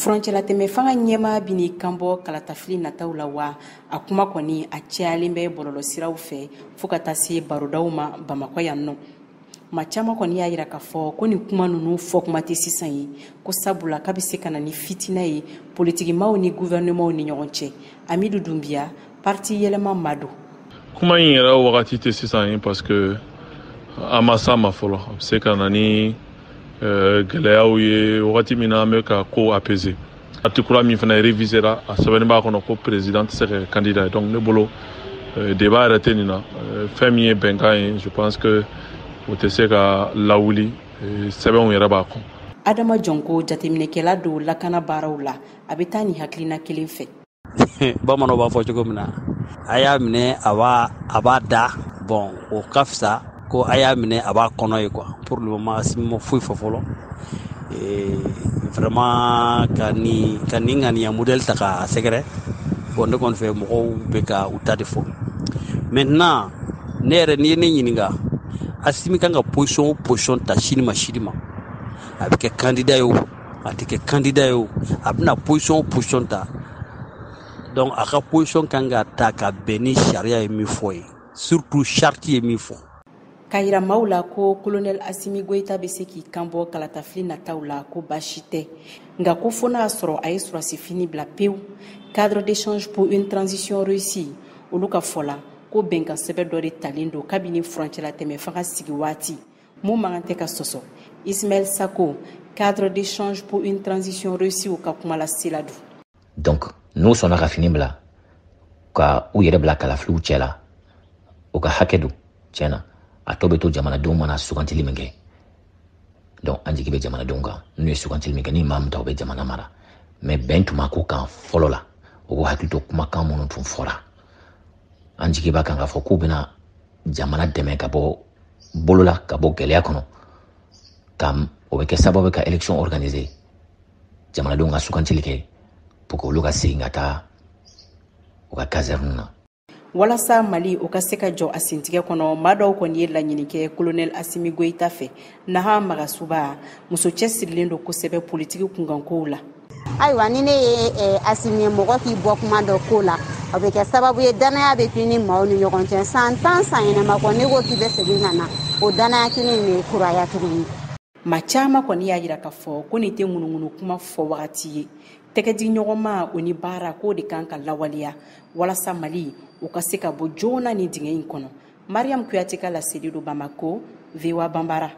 Furancɛlatɛmɛ fanga ɲɛmaa bɛn'i kanbɔ kalatafili nataw la wa? A kuma kɔni a cayalen bɛ bɔlɔlɔsiraw fɛ fo ka taa se barodaw ma Bamakɔ yan nɔ. Maa caman kɔni y'a yira k'a fɔ ko nin kuma ninnu fɔ kuma tɛ sisan ye, ko sabula k'a bɛ se ka na ni fitina ye politikimaw ni gouvernement ni ɲɔgɔn cɛ. Amidu Dunbiya, parti yɛlɛma ma don. Kuma in yɛrɛ wagati tɛ sisan ye parce que an ma s'a ma fɔlɔ. A bɛ se ka na ni gɛlɛyaw ye wagati min na an bɛ ka ko apaiser. Article kura min fana révisera, a sɛbɛnni b'a kɔnɔ ko président tɛ se ka kɛ candidat ye. Donc ne bolo, débat yɛrɛ tɛ nin na. Fɛn min ye bɛnkan ye, je pense que o tɛ se ka lawuli, sɛbɛnw yɛrɛ b'a kɔn. Adama Jɔnko, jateminɛkɛla don lakana baaraw la, a bɛ taa nin hakilina kelen fɛ. Bamananw b'a fɔ cogo min na, a y'a minɛ a b'a da, bon o ka fisa ko a y'a minɛ a b'a kɔnɔ ye quoi. Pour le moment Assimi ma foyi fɔ fɔlɔ. Vraiment ka nin ŋaniya modèle ta k'a sɛgɛrɛ, bon ne kɔni fɛ mɔgɔw bɛ ka u ta de fɔ. Maintenant ne yɛrɛ, n'i ye ne ɲininka, Assimi kan ka position o position ta sini ma sini ma, a bɛ kɛ candidat ye o, a tɛ kɛ candidat ye o, a bɛna position o position ta, donc a ka position kan ka ta ka bɛn ni sariya ye min fɔ ye, surtout charte ye min fɔ. K'a yira maaw la ko colonel Assimi Goïta bɛ se k'i kanbɔ kalatafili nataw la, ko baasi tɛ, nka ko fo n'a sɔrɔ a ye sɔrɔdasi bila pewu. Cadre d'échange pour une transition réussie, olu ka fɔ la ko bɛnkan sɛbɛn dɔ de talen don kabini furancɛlatɛmɛ fanga sigi waati mun man kan tɛ ka sɔsɔ. Ismaël Sako, cadre d'échange pour une transition réussie, u ka kuma lasela don. Donc n'u sɔnna ka fini bila ka u yɛrɛ bila kalafiliw cɛ la, u ka hakɛ don. Tiɲɛ na, a tɔ bɛ to jamanadenw mana sugantili min kɛ. Donc an jigi bɛ jamanadenw kan, n'u ye sugantili min kɛ, ni maa min ta, o bɛ jamana mara. Mais bɛn tun ma ko kan fɔlɔ la, o ko hakili to kumakan minnu tun fɔra, an jigi b'a kan k'a fɔ k'u bɛna jamana dɛmɛ ka bɔ bolo la, ka bɔ gɛlɛya kɔnɔ, ka o bɛ kɛ sababu ka élection organiser, jamanadenw ka sugantili kɛ pour que olu ka segin ka taa u ka caserne na. Walasa Mali o ka se ka jɔ a sentigɛ kɔnɔ, maa dɔw kɔni ye laɲini kɛ colonel Assimi Goïta fɛ. Naha Magasuba, muso cɛsirilen don kosɛbɛ politiki kunkankow la. Ayiwa, ni ne ye Assimi ye, mɔgɔ k'i bɔ kuma dɔ ko la, o bɛ kɛ sababu ye danaya bɛ k'i ni maaw ni ɲɔgɔn cɛ. San 10, san yɛlɛma kɔ, ne ko k'i bɛ segin ka na, o danaya kelen in bɛ kuraya tuguni. Maa caman kɔni y'a yira k'a fɔ ko nin tɛ ŋunuŋunu kuma fɔ wagati ye. Tɛgɛ di ɲɔgɔnma o ni baara k'o de kan ka lawaleya walasa Mali o ka se ka bɔ joona ni dingɛ in kɔnɔ. Mariam Kuyate ka laseli don Bamako, VOA Banbara.